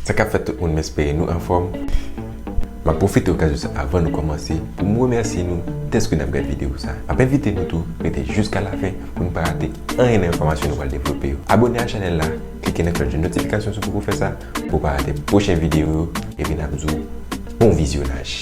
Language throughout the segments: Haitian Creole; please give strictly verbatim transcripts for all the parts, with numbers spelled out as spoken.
Sa k ap fèt tout moun, m espere nou anfòm. M ap pwofite okazyon sa avan nou kòmanse pou m remèsye nou dèske n ap gade videyo sa. M ap envite nou tou rete jiska lafen pou n pa rate anyen nan enfòmasyon nou pral devlope yo. Abòne a chanèl la, klike nan klòch de notifikasyon si w poko fè sa pou w pa rate pwochen videyo yo, epi n ap di w bon vizyonaj.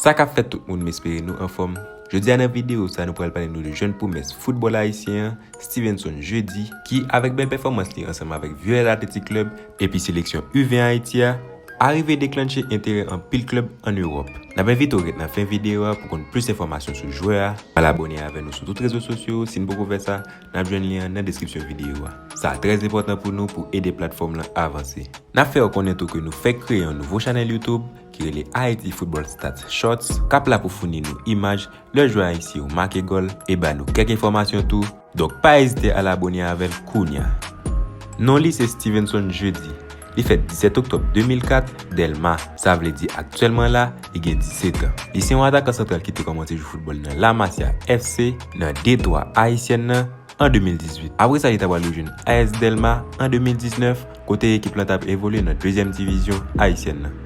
Sa k ap fèt tout moun, m espere nou anfòm. Jodi a nan videyo sa, nou pral pale nou de jèn pwomès foutbòl ayisyen an, Stevenson Jeudy, ki, avèk bèl pèfòmans li ansanm avèk Violette Athletic Club epi seleksyon U ven Ayiti a, arive deklanche enterè anpil klèb ann Ewòp. N ap envite w ret nan fen videyo a pou konn plis enfòmasyon sou jwè a. Al abòne avè nou sou tout rezo sosyo yo, si n poko fè sa, n ap jwenn lyen an nan deskripsyon videyo a. Sa trè enpòtan pou nou pou ede platfòm lan avanse. N ap fè w konnen tou ke nou fèk kreye yon nouvo chanèl YouTube ki rele Haiti Football Stats Shorts, k ap la pou founi nou imaj lè jwè ayisyen yo make gòl e ba nou kèk enfòmasyon tou. Donk, pa ezite al abòne avè l kounye a. Non li se Stevenson Jeudy. Li fèt disèt oktòb de mil kat, Dèlma. Sa vle di aktyèlman la, li gen disèt an. Li se yon atakan santral ki te kòmanse jwe foutbòl nan La Masia F C, nan Detwa Ayisyèn nan, an de mil dizuit. Apre sa, li ta pral rejwenn A S Dèlma an de mil diznèf, kote ekip lan t ap evolye nan dezyèm divizyon ayisyèn nan.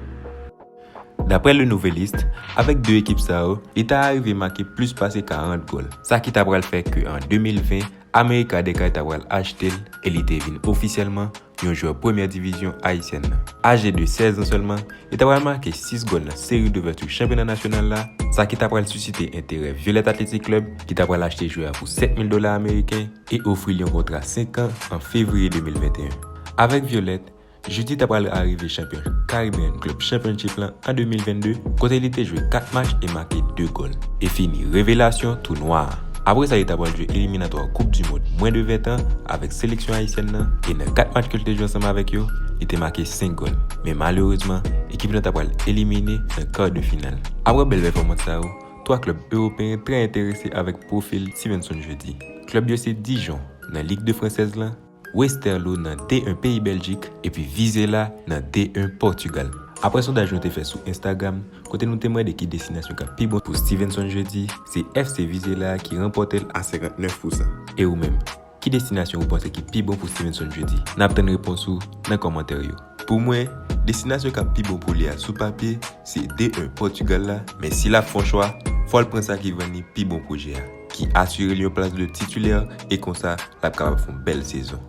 Daprè Le Nouvelliste, avèk de ekip sa yo, li ta arive make plis pase karant gòl. Sa ki ta pral fè ke an de mil ven, Amerika Dekay ta pral achte l e li te vin ofisyèlman yon jwè premyè divizyon ayisyèn nan. Aje de sèz an sèlman, li ta pral make sis gòl nan seri douvèti chanpyona nasyonal la, sa ki ta pral sisite enterè Violette Athletic Club, ki ta pral achte jwè a pou sèt mil dola ameriken e ofri l yon kontra senk an an fevriye de mil venteyen. Avèk Violette, Jeudy ta pral arive chanpyon Caribbean Club Championship lan an de mil vennde, kote li te jwe kat match e make de gòl, e fini revelasyon tounwa a. Apre sa, li ta pral jwe eliminatwa Koup di Mond mwens de ven an avèk seleksyon ayisyèn nan, e nan kat match ke l te jwe ansanm avèk yo, li te make senk gòl. Men malerezman, ekip lan ta pral elimine nan kar de final. Apre bèl pèfòmans sa yo, twa klèb ewopeyen trè enterese avèk pwofil Stevenson Jeudy. Klèb yo se Dijon, nan Ligue deux fransèz lan, Westerlo nan D un peyi Bèljik, epi Vizela nan D un Pòtigal. Apre sondaj nou te fè sou Instagram, kote nou te mande ki destinasyon k ap pi bon pou Stevenson Jeudy, se F C Vizela ki ranpòte l a senkantnèf pousan. E ou menm, ki destinasyon ou panse ki pi bon pou Stevenson Jeudy? N ap tann repons ou nan kòmantè yo. Pou mwen, destinasyon k ap pi bon pou li a sou papye, se D un Pòtigal la, men si l ap fè yon chwa, fò l pran sa ki vann li pi bon pwojè a, ki asire l yon plas de titilè, e konsa, l ap kapab fè yon bèl sezon.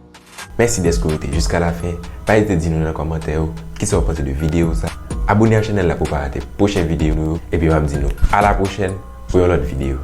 Mèsi dèske w rete jiska lafen. Pa ezite di nou nan kòmantè yo kisa w panse de videyo sa. Abòne a chanèl la pou w pa rate pwochen videyo nou yo. Epi m ap di nou a la pwochèn pou yon lòt videyo.